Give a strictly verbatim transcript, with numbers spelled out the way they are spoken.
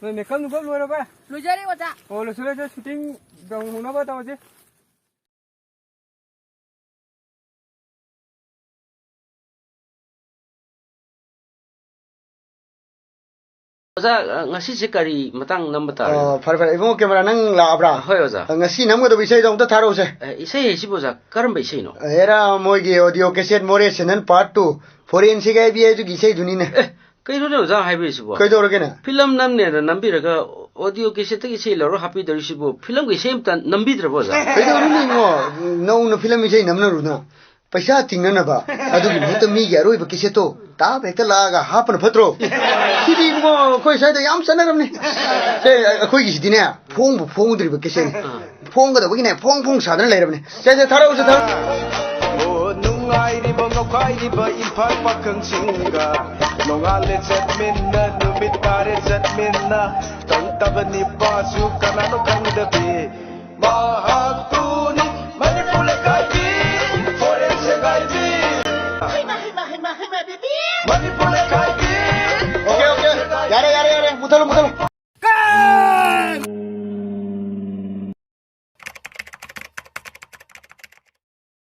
ꯅꯣꯏ ꯃꯦꯀꯞ ꯅꯨꯀꯞ ꯂꯣꯏꯔꯕ? ꯂꯣꯏꯖꯔꯦ, ꯑꯣꯖꯥ꯫ ꯑꯣ, ꯂꯣꯏꯁꯤꯜꯂꯦ, ꯂꯣꯏꯁꯤꯜꯂꯦ, ꯁꯨꯇꯤꯡ ꯇꯧꯍꯧꯅꯕ ꯇꯧꯔꯁꯤ꯫ ꯑꯣꯖꯥ, ꯑ, ꯉꯁꯤꯁꯦ ꯀꯔꯤ ꯃꯇꯥꯡ ꯅꯝꯕ ꯇꯥꯔꯦ? ꯑꯣ, ꯐꯔꯦ, ꯐꯔꯦ꯫ ꯏꯕꯨꯡꯉꯣ, ꯀꯦꯃꯦꯔꯥ ꯅꯪ ꯂꯥꯛꯑꯕ꯭ꯔꯥ? ꯍꯣꯏ, ꯑꯣꯖꯥ꯫ ꯑ, ꯉꯁꯤ ꯅꯝꯒꯗꯕ ꯏꯁꯩꯗꯣ ꯑꯝꯇ ꯊꯥꯔꯛꯎꯁꯦ꯫ ꯑꯦ, ꯏꯁꯩ ꯍꯥꯏꯁꯤꯕꯨ, ꯑꯣꯖꯥ, ꯀꯔꯝꯕ ꯏꯁꯩꯅꯣ? ꯑꯦꯔꯥ, ꯃꯣꯏꯒꯤ audio cassette ꯃꯣꯔꯦ ꯁꯦꯟꯅꯟ part two, ꯐꯣꯔꯦꯟ ꯁꯦꯒꯥꯏꯕꯤ ꯍꯥꯏꯗꯨꯒꯤ ꯏꯁꯩꯗꯨꯅꯤꯅꯦ꯫ ꯑꯦ, ꯀꯩꯅꯣꯅꯦ ꯑꯣꯖꯥ ꯍꯥꯏꯕꯤꯔꯤꯁꯤꯕꯣ? ꯀꯩꯗꯧꯔꯒꯦꯅꯦ? ꯐꯤꯂꯝ ꯅꯝꯅꯦꯅ ꯅꯝꯕꯤꯔꯒ audio cassetteꯇꯒꯤ ꯏꯁꯩ ꯂꯧꯔ ꯍꯥꯞꯄꯤꯗꯧꯔꯤꯁꯤꯕꯨ, ꯐꯤꯂꯝꯒꯤ ꯏꯁꯩ ꯑꯝꯇ ꯅꯝꯕꯤꯗ꯭ꯔꯕꯣ, ꯑꯣꯖꯥ? ꯀꯩꯗꯧꯔꯨꯅꯤ ꯏꯕꯨꯡꯉꯣ? ꯅꯧꯅ ꯐꯤꯂꯝ ꯏꯁꯩ ꯅꯝꯅꯔꯨꯅ? ꯄꯩꯁꯥ ꯇꯤꯡꯅꯅꯕ꯫ ꯑꯗꯨꯒꯤ ꯃꯍꯨꯠꯇ ꯃꯤꯒꯤ ꯑꯔꯣꯏꯕ cassetteꯇꯣ ꯇꯥꯕ ꯍꯦꯛꯇ ꯂꯥꯛꯑꯒ ꯍꯥꯞꯄꯅ ꯐꯠꯇ꯭ꯔꯣ? ꯁꯤꯗꯤ ꯏꯕꯨꯡꯉꯣ, ꯑꯩꯈꯣꯏ ꯁ꯭ꯋꯥꯏꯗ ꯌꯥꯝ ꯆꯠꯅꯔꯝꯅꯤ꯫ ꯁꯦ, ꯑꯩꯈꯣꯏꯒꯤꯁꯤꯗꯤꯅꯦ, ꯐꯣꯡꯕꯨ ꯐꯣꯡꯗ꯭ꯔꯤꯕ cassetteꯅꯤ꯫ ꯑꯥ꯫ ꯐꯣꯡꯒꯗꯧꯕꯒꯤꯅꯦ, ꯐꯣꯡ ꯐꯣꯡ ꯁꯥꯗꯅ ꯂꯩꯔꯕꯅꯤ꯫ ꯁꯦ, ꯁꯦ, ꯊꯥꯔꯛꯎꯁꯦ, ꯊꯥꯔꯛꯎ꯫ ꯑꯣ, ꯅꯨꯡꯉꯥꯏꯔꯤꯕ ꯉꯧꯈꯥꯏꯔꯤꯕ ꯏꯝꯐꯥꯜ ꯄꯥꯈꯪꯁꯤꯡꯒ, ꯅꯣꯡꯉꯥꯜꯂꯦ ꯆꯠꯃꯤꯟꯅ, ꯅꯨꯃꯤꯠ ꯇꯥꯔꯦ ꯆꯠꯃꯤꯟꯅ, ꯇꯧꯗꯕ ꯅꯤꯄꯥꯁꯨ ꯀꯅꯥꯅꯣ ꯈꯪꯗꯕꯤ꯫ ꯃꯍꯥꯛꯇꯨꯅꯤ ꯃꯅꯤꯄꯨꯔ ꯂꯩꯀꯥꯏꯒꯤ ꯐꯣꯔꯦꯟ ꯁꯦꯒꯥꯏꯕꯤ꯫ ꯍꯩꯃꯥ, ꯍꯩꯃꯥ, ꯍꯩꯃꯥ, ꯍꯩꯃꯥ, ꯕꯦꯕꯤ! ꯃꯅꯤꯄꯨꯔ ꯂꯩꯀꯥꯏ